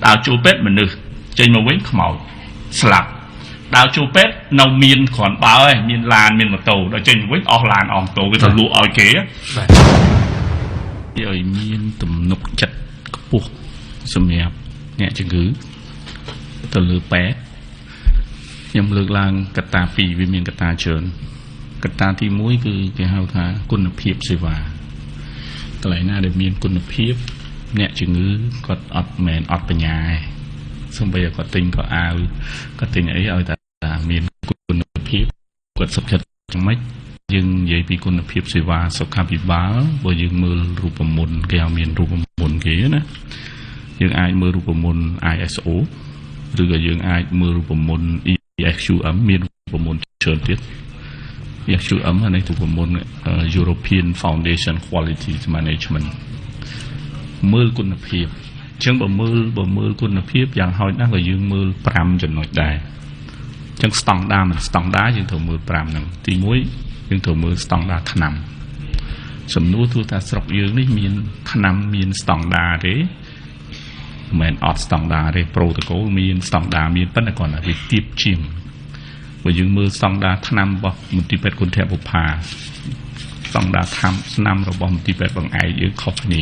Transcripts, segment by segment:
ដើរចូលពេទ្យមនុស្សចេញមកវិញខ្មោចស្លាប់ដើរចូលពេទ្យនៅមានគ្រាន់បើឯងមានឡានមានម៉ូតូដល់ចេញមកវិញអស់ឡានអស់ម៉ូតូគេទៅលក់ឲ្យគេ បាទ ឲ្យមានទំនុកចិត្តខ្ពស់សម្រាប់អ្នកជំងឺទៅលើពេទ្យខ្ញុំលើកឡើងកត្តាពីរវាមានកត្តាច្រើនកត្តាទី1គឺគេហៅថាគុណភាពសេវាកន្លែងណាដែលមានគុណភាពអ្នកជំងឺគាត់អត់មែនអត់បញ្ញាទេសូម្បីតែគាត់ទិញក៏អាវគាត់ទិញអីឲ្យតែមានគុណភាពគាត់សុខចិត្តយ៉ាងម៉េចយើងនិយាយពីគុណភាពសេវាសុខាភិបាលបើយើងមើលរូបមន្តគេឲ្យមានរូបមន្តគេណាយើងអាចមើលរូបមន្ត ISO ឬក៏យើងអាចមើលរូបមន្ត ESQM មានរូបមន្តច្រើនទៀត ESQM នេះរូបមន្ត European Foundation Quality Management មើលគុណភាពអញ្ចឹងបើមើលគុណភាពយ៉ាងហោចណាស់ក៏យើងមើល5ចំណុចដែរអញ្ចឹងស្តង់ដាមិនស្តង់ដាយើងត្រូវមើល5ហ្នឹងទី1យើងត្រូវមើលស្តង់ដាថ្នាំសំណួរទោះថាស្រុកយើងនេះមានថ្នាំមានស្តង់ដាទេមិនមែនអត់ស្តង់ដាទេ protocol មានស្តង់ដាមានប៉ុន្តែគ្រាន់តែវាទាបជាងបើយើងមើលស្តង់ដាថ្នាំរបស់មន្ទីរពេទ្យគុណធបុប្ផាស្តង់ដាថ្នាំរបស់មន្ទីរពេទ្យបង្អែកយើងខុសគ្នា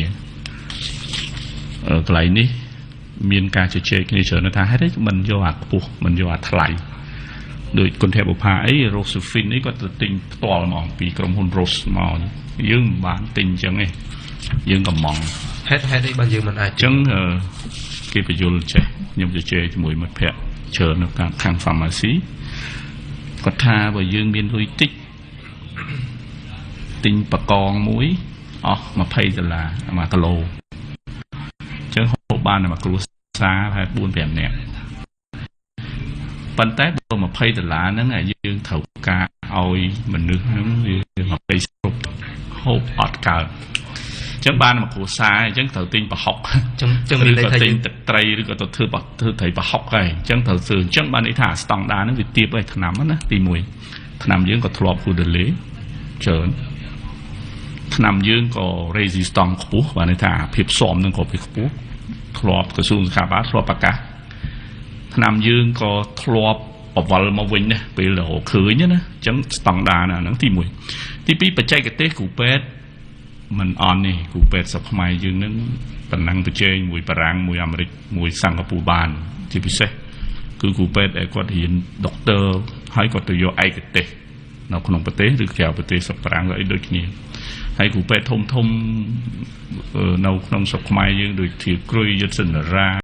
កន្លែងនេះមានការជជែកគ្នាច្រើនថាហេតុអីមិនយកអាខ្ពស់មិនយកអាថ្លៃដោយគុណធបុប្ផាអី Rosefin អីគាត់ទៅទិញផ្ទាល់ហ្មងពីក្រុមហ៊ុន Rose មកយើងមិនបានទិញអញ្ចឹងទេយើងកំង ហេតុអីបានយើងមិនអាចអញ្ចឹងគេបញ្យល់ចេះខ្ញុំជជែកជាមួយមិត្តភ័ក្តិច្រើននៅខាង pharmacy គាត់ថាបើយើងមានលុយតិចទិញបកងមួយអស់20ដុល្លារ1គីឡូអញ្ចឹងហូបបានតែមួយគ្រួសារប្រហែល4 5នាក់ប៉ុន្តែបើ20ដុល្លារហ្នឹងយើងត្រូវការឲ្យមនុស្សហ្នឹងវា20គ្រប់ហូបអត់កើតអញ្ចឹងបានមួយគ្រួសារអញ្ចឹងត្រូវទិញប្រហុក ចឹងមានន័យថាទិញទឹកត្រីឬក៏ទៅធ្វើត្រីប្រហុកហើយអញ្ចឹងត្រូវធ្វើអញ្ចឹងបានន័យថាស្តង់ដាហ្នឹងវាទាបហើយថ្នាំណាទី1ថ្នាំយើងក៏ធ្លាប់ហ៊ូដេលេច្រើនថ្នាំយើងក៏ resistant ខ្ពស់បានន័យថាភាពស៊ាំនឹងក៏វាខ្ពស់ធ្លាប់ក្រសួងសុខាភិបាលធ្លាប់ប្រកាសថ្នាំយើងក៏ធ្លាប់បវលមកវិញណាពេលរកឃើញណាអញ្ចឹងស្តង់ដាណាហ្នឹងទី1ទី2បច្ចេកទេសគ្រូពេទ្យមិនអន់នេះគ្រូពេទ្យស្រុកខ្មែរយើងនឹងប៉ុណ្ណឹងប្រជែងមួយបារាំងមួយអាមេរិកមួយសិង្ហបុរីបានជាពិសេសគឺគ្រូពេទ្យដែលគាត់រៀនដុកទ័រហើយគាត់ទៅយកឯកទេសនៅក្នុងប្រទេសឬក្រៅប្រទេសស្រុកបារាំងក៏អីដូចគ្នាហើយគ្រូពេទ្យធំធំនៅក្នុងស្រុកខ្មែរយើងដូចជាគ្រុយយុទ្ធសិនរា